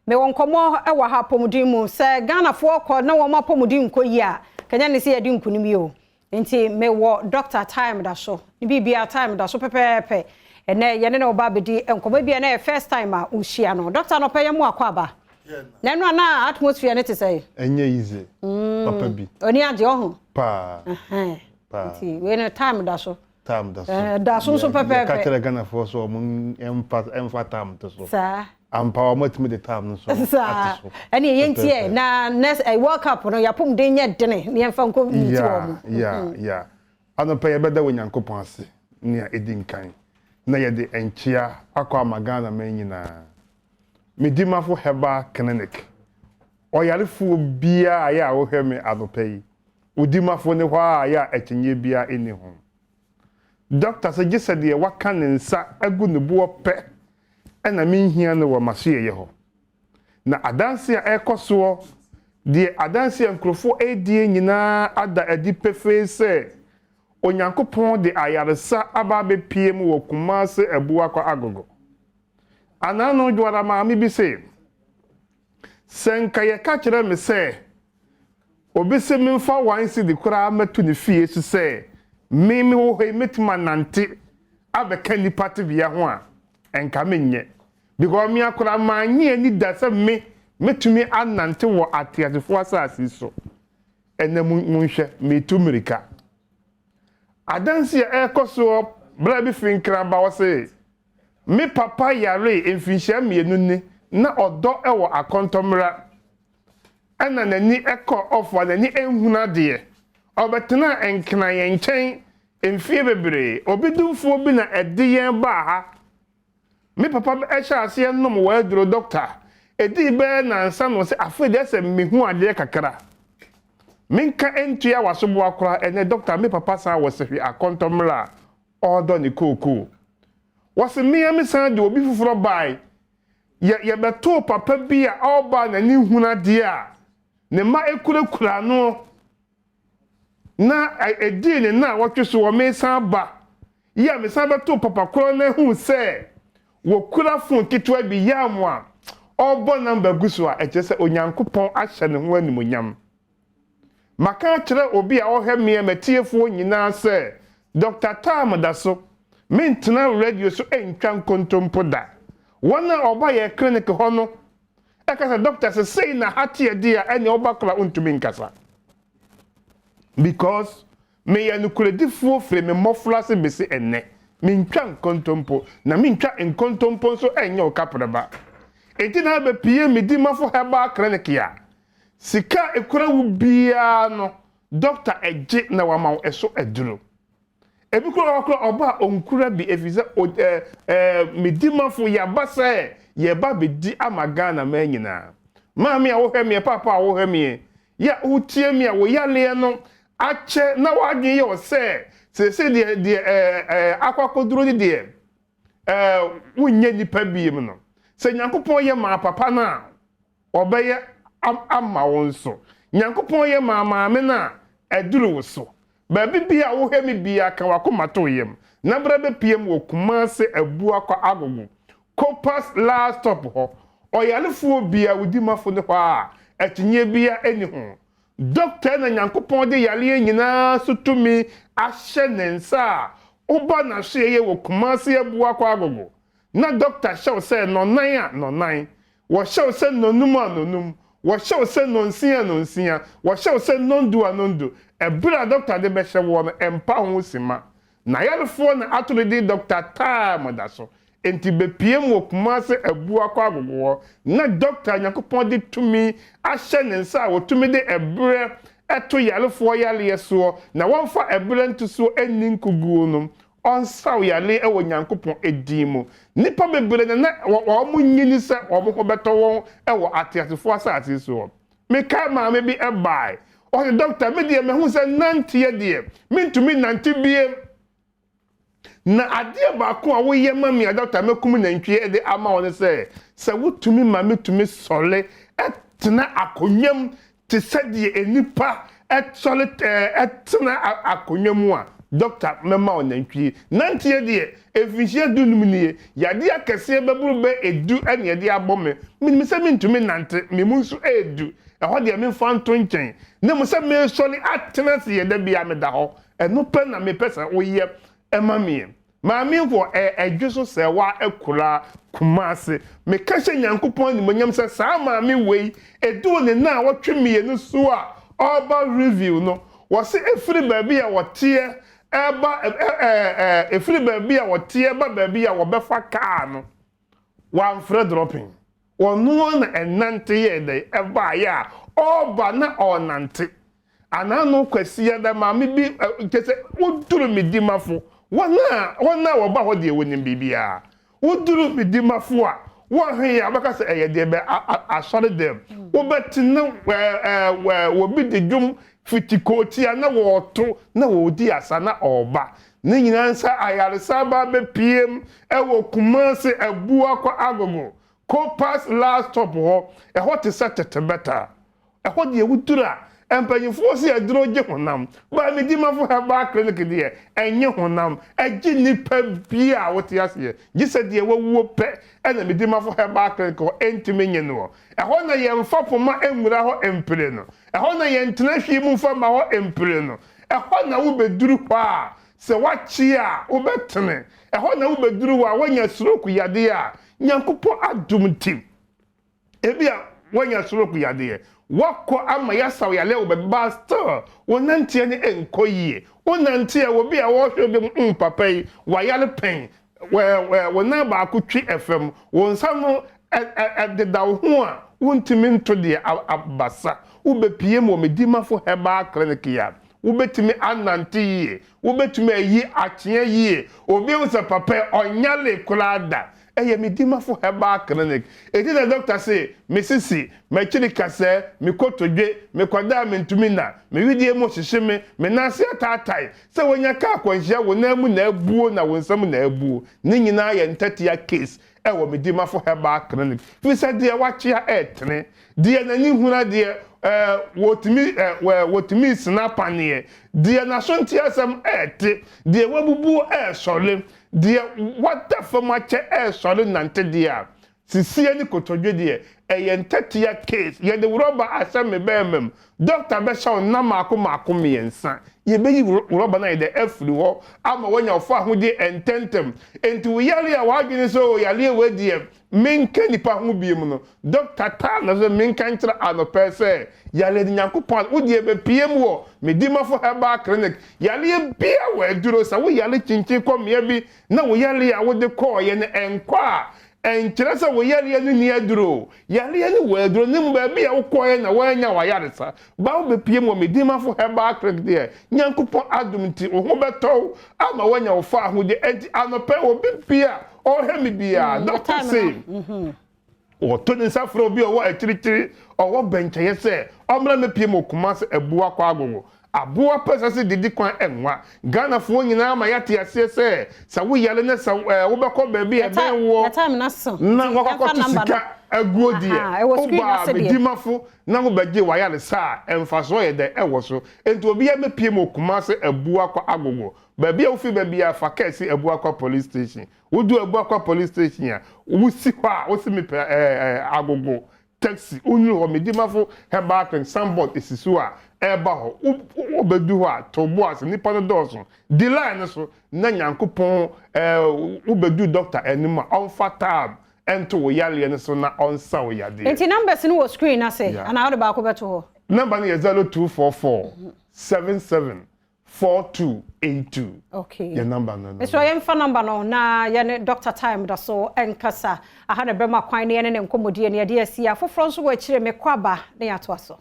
Mewɔ nkɔmmɔ wɔ ha apɔmuden mu. Sɛ Ghanafoɔ kɔ na wɔn apɔmuden nkɔ yie a, kanya ne sɛ yɛde nkunim yi o. Nti mewɔ doctor time da so. Ne biribiara time da so pɛpɛɛpɛ. Ɛnɛ yɛne ne ɔba abɛdi nkɔmmɔ bi a na yɛ first time a wohyia no. Doctor no pɛ yɛ mu akɔ aba. Na ɛno a na atmosphere ne te sɛ? Ɛnyɛ easy. Papa bi. Ɔni agye ɔho. Paa. Paa. Nti wei no time da so. Time da so. Da so nso pɛpɛɛpɛ. Yɛka kyerɛ Ghanafoɔ so ɔmo ɛmfa time to so. Saa. Ampa ɔmo atumi de time no so Saa. ate so. Ɛne yɛntie na next World Cup no yɛapɔmuden nyɛ dene ne yɛmfa nkɔ meet wɔ mo. Yeah. Anɔpɛ yɛbɛda wɔ Nyankopɔn ase nea ɛdi nkan. Na yɛde nkyea akɔ ama Ghana man nyinaa. Medimafo Herbal Clinic. Ɔyarefoɔ biara a yɛ a wohwɛ me anɔpɛ yi. Odimafo ne hɔ a yɛ a akyinnye biara nni ho. Doctor sɛ gye sɛ deɛ waka ne nsa agu ne boɔ pɛ ɛna menhia no wɔ m'asoɛyɛ hɔ. Na adanse a ɛrekɔ soɔ, deɛ adanse a nkurɔfoɔ ɛredie nyinaa ada adi pefee sɛ Onyankopɔn de ayaresa aba abɛpie mu wɔ Kumase Abuakwa Agogo. Anano dwara maame bi se, sɛ nka yɛka kyerɛ me sɛ obi sɛ memfa 1 cedi koraa mɛto ne fie so sɛ me mewɔ hɔ yi mɛtumi anante abɛka nnipa tebea ho a, ɛnka menyɛ. Because me akora manye ani da sɛ me mɛtumi anante wɔ ateasefoɔ asase so. Ɛnɛ monhwɛ, metu mmirika. Adanse a ɛrekɔ soɔ berɛ bi firi Nkraba wɔ se, me papa yare mfinhyia 2 ni na ɔdɔ wɔ akɔntɔmmra. Ɛna n'ani kɔ ɔfo a n'ani nhunu adeɛ. Ɔbɛtena Nkran yɛn nkyɛn mfie bebree. Obi dumfoɔ bi na ɛde yɛn baa ha. Me papa ɛhyɛ aseɛ nom wɔ aduro doctor. Ɛdii bɛyɛ 4 no sɛ afei deɛ sɛ mehu adeɛ kakra. Menka ntua wasoboa koraa ɛnɛ doctor me papa san wɔ sɛhwɛ akɔntɔmmra a ɔredɔ ne kookoo. Wɔsi mmea mi san de obi foforɔ bae. Yɛbɛtoo papa bi a ɔreba n'ani hunu adeɛ a ne mma ekurakura no na ɛdii ne na wɔtwe so wɔ mesan ba. Yi a mesan bɛtoo papa korɔ no ehu sɛ wɔkura phone ketewa bi yam a ɔrebɔ number gu so a ɛkyerɛ sɛ Onyankopɔn ahyɛ ne ho animuonyam. Maka akyerɛ obi a ɔhwɛ mmea matiefoɔ nyinaa sɛ Dr. Tam da so mentena radio so ntwa nkontompo da. Wɔn a ɔba yɛ clinic hɔ no ɛka sɛ doctor sɛ sei na ha teɛ di a ɛnea ɔba koraa ntumi nkasa. Because meyɛ nokorɛdifoɔ firi me mmɔfra ase besi ɛnnɛ. Mentwa nkontompo na mentwa nkontompo nso ɛnyɛ wo kaprɛba. Enti na abɛpie Medimafo Herbal Clinic a sika ekura wo biara no doctor ɛgye na wama wo ɛso aduro. Ebi kura wɔ kura ɔba a ɔnkura bi efi sɛ o ɛɛ ɛɛ Medimafo yaba sɛ yɛba bɛdi ama Ghana man nyinaa. Maame a wohwɛ meɛ, papa a wohwɛ meɛ, yɛ wotie me a woyaleɛ no akyɛ na wadwene yɛ wɔ sɛ sese deɛ ɛɛ ɛɛ akɔ akɔduro ne deɛ wonyɛ nipa biem no. Sɛ Nyankopɔn yɛ maa papa no a ɔbɛyɛ ama wo nso. Nyankopɔn yɛ maa maame no a ɛduru wo so. Baabi bi a wohwɛ me bia ka wakoma to yam. Na bra bɛpiem wɔ Kumase Abuakwa Agogo. Kopas last stop hɔ. Ɔyarefoɔ bia wodimafo ne hɔ a akyinnye bia ɛni ho. Doctor na Nyankopɔn de yareɛ nyinaa so tumi ahyɛ ne nsa a woba n'ahyeɛ wɔ Kumase Abuakwa Agogo. Na doctor hyɛ wo sɛ 4 a 4. Wɔhyɛ wo sɛ 5 a 5. Wɔhyɛ wo sɛ 6 a 6. Wɔhyɛ wo sɛ 10 a 10. Ɛberɛ a doctor de bɛhyɛ wɔ no ɛmpa ho sima. Na yarefoɔ na ato ne din Dr. Time da so. Enti bepie mu wɔ Kumase Abuakwa Agogo hɔ. Na doctor Nyankopɔn de tumi ahyɛ ne nsa a wɔtumi de ɛberɛ ɛto yarefoɔ yareɛ soɔ na wɔmfa ɛberɛ nto soɔ ɛnni nkuguo no. Ɔnsaw yare ɛwɔ Nyankopɔn edin mu. Nnipa bebree na wɔn nyini sɛ wɔn ho bɛtɔ wɔn ɛwɔ ateasefoɔ asase soɔ. Meka maame bi ɛbae. Ɔse doctor me deɛ mehu sɛ nanteɛ deɛ mentumi nante biem. Na adeɛ baako a woyɛ ma me a doctor mɛkum nantwie de ama wo ne sɛ sɛ wotumi ma metumi sɔre ɛtena akonnwa mu te sɛ deɛ nipa ɛsɔre ɛtena akonnwa mu a Dɔkta mɛma wo nantwie. Nanteɛ deɛ, mfinhyia dunum nie, yadeɛ akɛseɛ bɛboro bɛ edu na yɛde abɔ me. Menim sɛ mentumi nnante, me mu nso ɛredu. Ɛhɔ deɛ memfa nto nkyɛn. Na mmom sɛ meresɔre atena ase yɛ da biara meda hɔ. Ɛno pɛ na mepɛ sɛ woyɛ ma meɛ. Maame wɔ ɛ ɛdwe so sɛ wa akura Kumasi. Meka hyɛ Nyankopɔn animuonyam sɛ saa maame wei ɛduu ne naawɔtwe mienu so a ɔreba review no, wɔse ɛfiri baabi a wɔteɛ ɛba ɛ ɛ ɛ ɛfiri baabi a wɔteɛ ba baabi a wɔbɛfa kaa no, wamfrɛ dropping. Ɔno ara na ɛnante yɛɛ dɛn ɛbaeɛ a ɔreba na ɔrenante. Anaa no Kwasiada maame bi kyerɛ sɛ woduru me dimafo, wɔn a wɔn a wɔba hɔ deɛ wɔnim biribiara. Woduru me dimafo a, wɔnhwɛ yie a wobɛka sɛ ɛyɛ deɛ bɛ asɔre dɛm. Wobɛte na wɔbi de dwom fiti kootia na wɔreto na wɔredi asa na ɔreba. Ne nyinaa nsa ayaresa aba abɛpiem wɔ Kumasi Abuakwa Agogo, Copas last stop hɔ. Ɛhɔ te sɛ tete bɛta. Ɛhɔ deɛ woduru a, mpanyinfoɔ se aduro gye honam, but Medimafo Herbal Clinic deɛ ɛnnye honam, ɛgye nipa biara a wote aseɛ, gye sɛ deɛ wawuo pɛ na Medimafo Herbal Clinic hɔ ɛntumi nye noɔ. Ɛhɔ na yɛmfa poma nwura hɔ mpire no, ɛhɔ na yɛntena hwii mu mfa mma hɔ mpire no, ɛhɔ na wobɛduru hɔ a sɛ woakye a wobɛtene, ɛhɔ na wobɛduru hɔ a woanya stroke yadeɛ a, Nyankopɔn adom nti. Ebia woanya stroke yadeɛ, woakɔ ama yɛasa wo yareɛ wɔ baabi but still wo nanteɛ no nkɔ yie. Wo nante a obi a ɔrehwɛ wo bɛhu mm papa yi wayare pɛn, wo nan baako twi fam, wo nsa no ɛdeda wo ho a wontumi nto deɛ abasa. Wobɛpue mu wɔ Medimafo Herbal Clinic a, wobɛtumi anante yie, wobɛtumi ayi akyea yie, obi ahu sɛ papa yi ɔnyare koraa da. Ɛyɛ me dimafo herbal clinic. Enti na dɔkta se me sisi, m'akyiri kasɛɛ, me kotodwe, me kwadaa a mentumi nna, me wedeɛ mu hyehye me, me nan ase ataatae, sɛ woanya kaa akwanhyia wo nan mu na abuo na wo nsa mu na abuo. Ne nyinaa yɛ ntɛtea case ɛwɔ me dimafo herbal clinic. Firi sɛ deɛ wakyea ɛretene, deɛ n'ani hunu adeɛ, ɛɛ, wɔtumi, ɛɛ, wɔtumi sena paneɛ, deɛ n'aso nte asɛm ɛrete, deɛ wabubuo ɛresɔre, Deɛ wada fam akyɛ ɛresɔre nante deɛ a, sisie ne kotodwe deɛ, ɛyɛ ntɛtea case. Yɛde rɔba ahyɛ me bɛɛma mu. Dɔkta bɛhyɛ wo nna mmaako mmaako mmiɛnsa. Yɛbɛyi rɔba no ayɛ dɛ afiri hɔ ama woanya wo fahodie ntɛntɛm. Enti wo yareɛ a w'adwene sɛ oo yareɛ wei deɛ menka nnipa ho biom no, Dɔkta taa na sɛ menka nkyerɛ anɔpɛ sɛ yareɛ no Nyankopɔn a wo deɛ bɛpue mu wɔ Medimafo Herbal Clinic. Yareɛ biara wɔ aduro. Sɛ wo yare kyinkyin kɔ mmea bi na wo yareɛ a wode kɔɔeɛ no ɛnkɔ a, ɛnkyerɛ sɛ wo yareɛ no nni aduro o. Yareɛ no wɔ aduro na mmom baabi a wokɔɔeɛ na woannya w'ayaresa. Ba wobɛpue mu wɔ Medimafo Herbal Clinic deɛ, Nyankopɔn adom nti wo ho bɛtɔ wo ama woanya wo faahodie. Enti anɔpɛ obi biara a ɔrehwɛ me biara, dɔkta se Wɔto ne nsa frɛ obi a ɔwɔ akyirikyiri, ɔwɔ bɛnkyɛeɛ sɛ ɔmmra mmɛpue mu wɔ Kumasi Abua Kwagogo. Aboa pɛsɛse didi kwan nwa. Ghanafoɔ nyinaa ama yɛate aseɛ sɛ, sɛ wo yare na sɛ wobɛkɔ baabi a ɛbɛn woɔ na woakɔkɔto sika aguo deɛ, wobaa Medimafo na wobɛgye w'ayaresa a, mfasoɔ yɛ dɛn ɛwɔ so? Enti obiara mmɛpue mu wɔ Kumasi Abua Kwagogo. Baabi a wofiri ba biara, fa kaa si Abuakwa Police Station. Wodu Abuakwa police station a, wosi hɔ a, wose mepɛ ɛɛ agogo taxi. Wonuru hɔ, Medimafo Herbal Clinic signboard esi so a, ɛreba hɔ. Wo wobedu hɔ a, to bo ase, nnipa no dɔɔso. Di line no so na Nyankopɔn ɛɛ wobedu doctor anim a, ɔmfa tab nto wo yareɛ no so na ɔnsa wo yadeɛ. Nti numbers no wɔ screen no ase Yeah. anaa wode baako bɛto hɔ? Number no yɛ 0244 77 4282. Okay. Yɛ number no no. Mesrɛ yɛmfa number no na yɛne Doctor Time da so nkasa. Aha na ɛbɛma kwan na yɛne ne nkɔmmɔdie no yɛde asi. Afoforɔ nso wɔ akyire mekɔ aba na yɛatoa so.